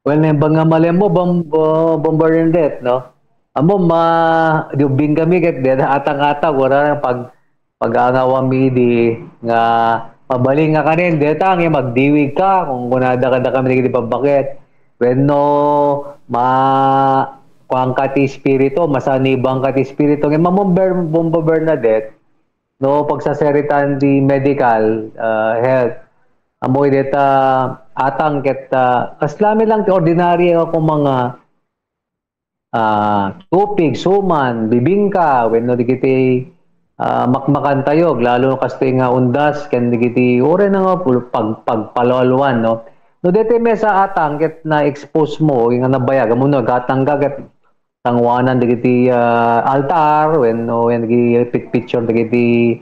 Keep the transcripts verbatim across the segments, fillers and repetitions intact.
Well, naimbag nga malem mo, Bom-, Bo-, Bomber Rendet, no? Amo, ma-, di ubbing kami ket deta atang-atang, wala pag-, pag-aangawami idi nga mabalin nga kanen, deta nga magdiwig ka, kung kunada kada kami dagiti pabbaket. Wenno, ma-, kuan ka ti espiritu, masanibang ka ti espiritu. Nga Bomber, Bomber Bernadette, no, pagsaseritan ti medical, ah, health. Ammoy deta atang ket, ah, kasla met lang ti ordinaryo a koma nga, ah, tupig, suman, bibingka, wenno dagiti, ah, makmakantayo, lalo no kastoy nga undas, ken dagiti, uray na nga pul-, pag-, pagpalawalwan, no? No, deti mesa atang ket na-expose mo, nga nabayag, ammo no, gatang ka ket sanguanan dagiti, ah, altar, wenno, wen dagiti pit-, picture dagiti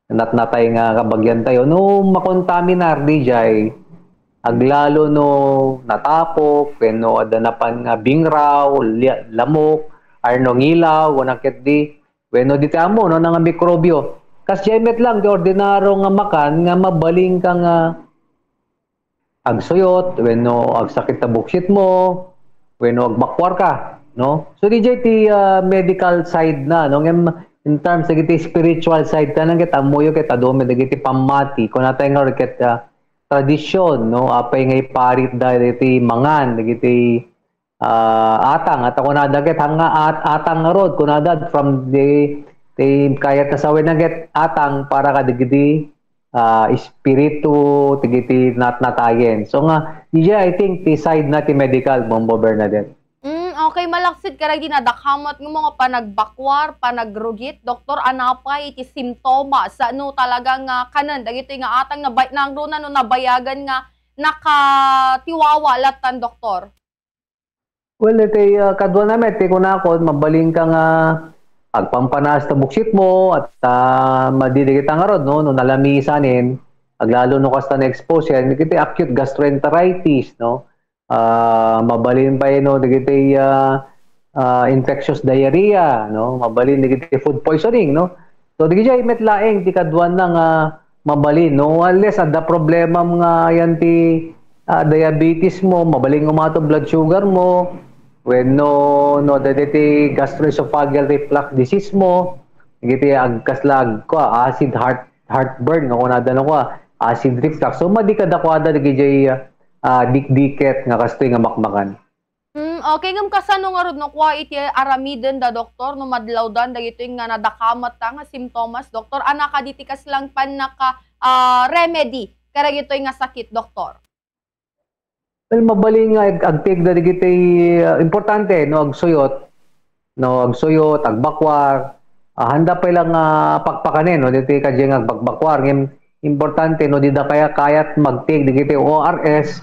natnatay nga kabagian tayo. No makontaminar, dijay, aglalo no natapok, wenno adda napan nga bingraw, li-, lamok, arno ngilaw, wenno ketdi, wenno diti ammo, no, nga mikrobyo. Kas jay met lang, ti ordinaryo nga makan, nga mabalin ka nga agsuyot, wenno agsakit ta buksit mo, wenno agbakwar ka, no? So, dijay ti, ah, medical side na, no? Ngem, in terms dagiti spiritual side ta, nang ket ammoyo ket adu met dagiti pammati, kunatay nga ket, ah, tradisyon, no? Apay nga iparit da dagiti mangan, dagiti, ah, atang, at kunada ket, hanga at-, atang ngarud, kunada from the, the kayat na sawen na ket atang para kadagiti ah, espiritu, dagiti natnatayen. So nga, iya, I think, ti side na ti medical, Bombo Bernadette. Mm, okay, malaksid ka dagiti nadakamat nga mga panagbakwar, panagrugit, doktor, anapay iti simptomas, no talaga nga kanen, dagitoy nga atang nabay-, nangruna no nabayagan nga nakatiwawa latan, doktor? Well, iti, ah, kaduana met, ti kunakon, mabalin ka nga agpampanaas ta buksit mo, at, ah, madi dagita ngarud, no, no nalamisanen, aglalo no kasta na-expose yan, dagiti acute gastroenteritis, no? Ah, mabalin pay, no, dagiti, ah, ah, infectious diarrhea, no? Mabalin dagiti food poisoning, no? So, dagiti met laeng ti kaduana nga mabalin, no? Unless adda problema nga yan ti, ah, diabetes mo, mabalin nga umato blood sugar mo, wenno, no, dagiti gastroesophageal reflux disease mo, dagiti agkasla, agkua, acid heart, heartburn, nga kunada no kua, acid reflux. So, madi kadakuada dagiti, ah, dikdiket nga kastoy nga makmakan. Hmm, okay. Ngem kasano ngarud no kua iti aramiden da, doktor, no madlawdan dagitoy nga nadakamat ta nga simptomas, doktor? Ana kadi ti kaslang pannaka, ah, remedy kadagitoy nga sakit, doktor? Well, mabalin nga ag-, agtigda dagiti, ah, importante, no, agsuyot, no, agsuyot, agbakwar, ah, handa pay lang nga pakpakanen, no, dagiti kadi nga agbakbakwar. Ngem, importante, no, dida kaya kayat magtig dagiti O R S,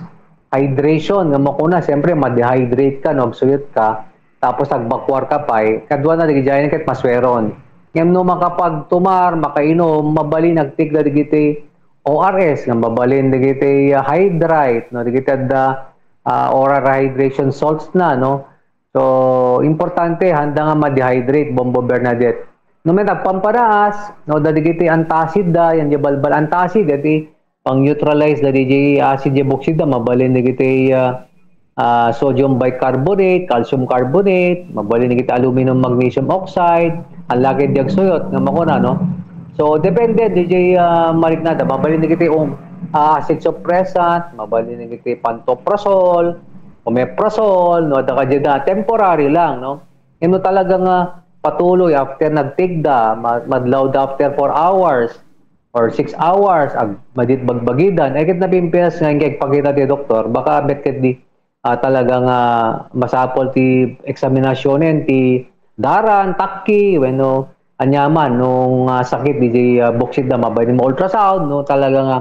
hydration, nga makuna, siyempre, ma-dehydrate ka, no, agsuyot ka, tapos agbakwar ka pay, kaduana, dagiti ket masweron. Ngem no makapagtumar, makainom, mabalin agtigda dagiti O R S, nga mabalin dagiti, ah, Hydrate, no, dagiti adda, ah, oral rehydration salts na, no? So, importante, handa nga ma-dehydrate, Bombo Bernadette. No, may nagpamparaas, no, dagiti antacid da, yan di balbal antacid, dagiti pang-neutralize da di acid di bauxite da, mabalin dagiti, ah, ah, sodium bicarbonate, calcium carbonate, mabalin dagiti aluminum magnesium oxide, ang lagi di agsuyot nga makuna, no? So, depende di, ah, mariknada, mabalin dagiti, um, ah, acid suppressant, mabalin dagiti pantoprazole, omeprazole, no? Adda kadi da, temporary lang, no? Ngem no talaga nga patuloy after nagtigda, ma-, madlawda after four hours or six hours, ag-, madit bagbagidan, ay ket napimpias nga agpakita ti doktor, baka met ket di, ah, talaga nga masapul ti eksaminasionen ti daran, takki, wenno aniaman no nga sakit di, ah, buksit da, mabalin mo ultrasound, no talaga nga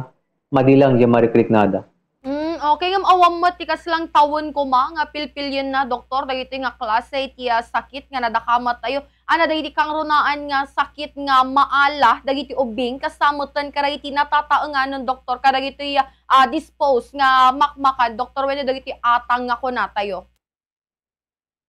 madi lang di mariknada. Mm, okay. Ngem awan met ti kaslang tawen koma nga pilpilienna, doktor, dagitoy nga klase ti, ah, sakit nga nadakamat tayo. Ana dagiti kangrunaan nga sakit nga maala dagiti ubbing, kasta metten kadagiti natataenganen, doktor, kadagitoy, ah, dispose nga makmakan, doktor, wenno dagiti atang nga kunatayo?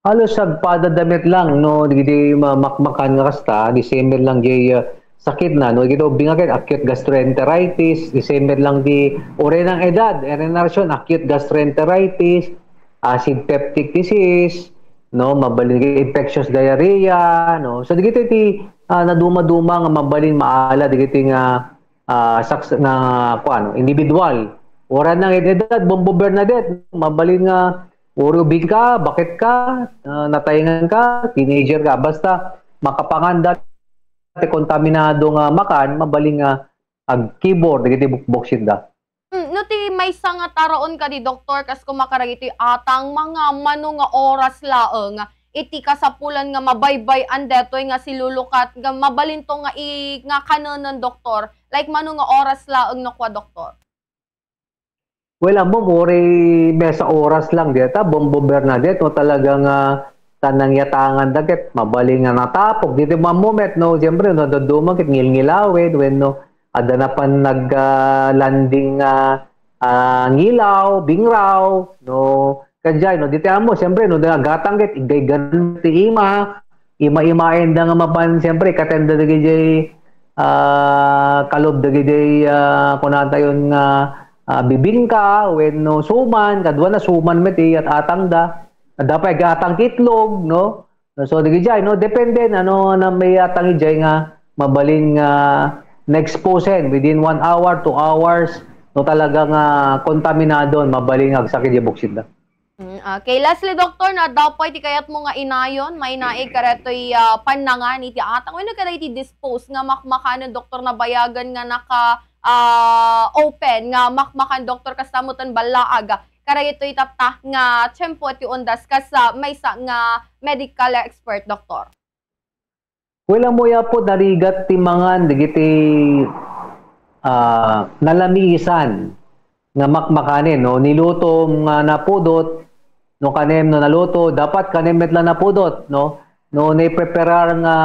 Halos agpada da met lang, no, dagiti ma-, makmakan nga kasta, di same met lang di, ah, sakit na, no, dagiti ubbing nga ket acute gastroenteritis, di same met lang di uray nang edad, generasyon, acute gastroenteritis, acid peptic disease, no, mabalin infectious diarrhea, no. So dagiti ti, ah, naduma-duma nga mabalin maala dagiti nga, ah, saks-, nga, kuan, individual. Uray adda nga edad, Bombo Bernadette, mabalin nga uray ubing ka, baket ka, ah, nataengan ka, teenager ka, basta makapangan dagiti kontaminado nga makan, mabalin nga agkibor dagiti bukboksinda. Hmm, no ti maysa nga taraon kadi, Doktor, kas koma kadagitoy atang, mga mano nga oras laeng iti kasapulan nga mabaybay-an detoy nga silulukat nga mabalinto nga i-, nga kanenen, Doktor? Like, mano nga oras laeng no kua, Doktor? Well, ammom, uray maysa oras lang dita, Bombo Bernadette, no talaga nga ta nangyatangan da ket mabalin nga natapok. Dita mammumet, no, siyempre, no, daduma ket ngilngilawen, wenno adda na pan nag, ah, landing nga, ah, ngilaw, bingraw, no, kadiay, no, dita ammo, siyempre, no, da gatang ket igaygan ti ima, ima-imaenda nga mapan, siyempre, katenda dagiti, ah, kalub dagiti, ah, kunatayon nga, ah, bibingka, wenno suman, kadua na suman met, eh, at atang da. Adda pay gatang itlog, no? So, dagiti ay, no? Depende, ano, na may atang ijay nga mabalin nga na-expose within one hour, two hours, no, talaga nga kontaminado, mabalin nga agsakit di buksit da. Mm, okay. Lastly, Doktor, no, adda pay ti kayatmo nga inayon, mainaig kadaytoy, ah, pannangan iti atang, wenno kadaytoy dispose nga makmakanen, Doktor, nabayagen nga naka, ah, open nga makmakan, Doktor, kasta met ti ballaag kadaytoy tatta nga tiempo iti undas kas, ah, maysa nga medical expert, Doktor. Well, ammo, Apo, narigat ti mangan dagiti, ah, nalamiisan nga makmakanen, no? Nilutom nga napudot, no, kanem no naluto, dapat kanem met la napudot, no? No naipreparar nga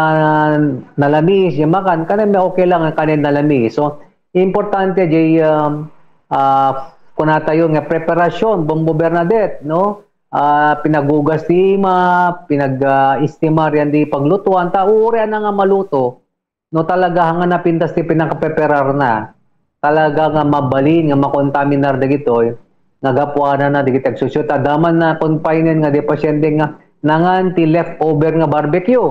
nalamiis, yung makan, kanem, okay lang nga kanem nalamiis. So, importante, jay, um, ah, kunatayo nga preparasyon, Bombo Bernadette, no? Ah, pinagugas ti ima, pinag, ah, estimar yan di paglutuan, ta uray na nga maluto, no, talaga nga napintas ti pinakapreparar na, talaga nga mabalin nga makontaminar dagitoy, nga gapuanan na dagiti agsusiot. Adda man na confined nga di pasyente nga nangan ti leftover nga barbecue.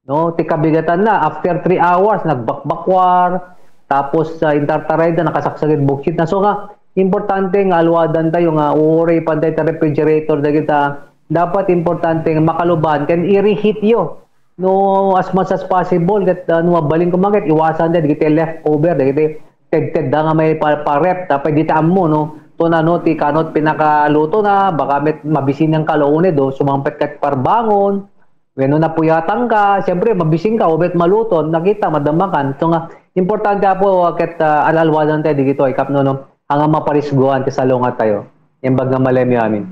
No, ti kabigatan na, after three hours, nagbakbakwar, tapos, ah, intartaray da, nakasaksakit buksit na. So nga, importante nga alwadan tayo nga uray pantay ta refrigerator dagita. Dapat importante nga makaluban, ken i-reheat yo. No, as much as possible, ket, ah, no mabalin ko man ket, iwasan da dagiti leftover, dagiti tedted da nga may pa-, pa-ref, tapay dita ammo, no? To na, no, ti kanot pinakaluto na, baka met mabisin yang kalaunid, o sumangpet ket parbangon, wenno napuyatan ka, siyempre, mabisin ka, ubet maluto, nakita, madamakan. So nga, importante, Apo, ket, ah, alalwadan tayo digito, ikapno, no? Anga maparisguan ti salungat tayo. Imbag nga malemyo amin.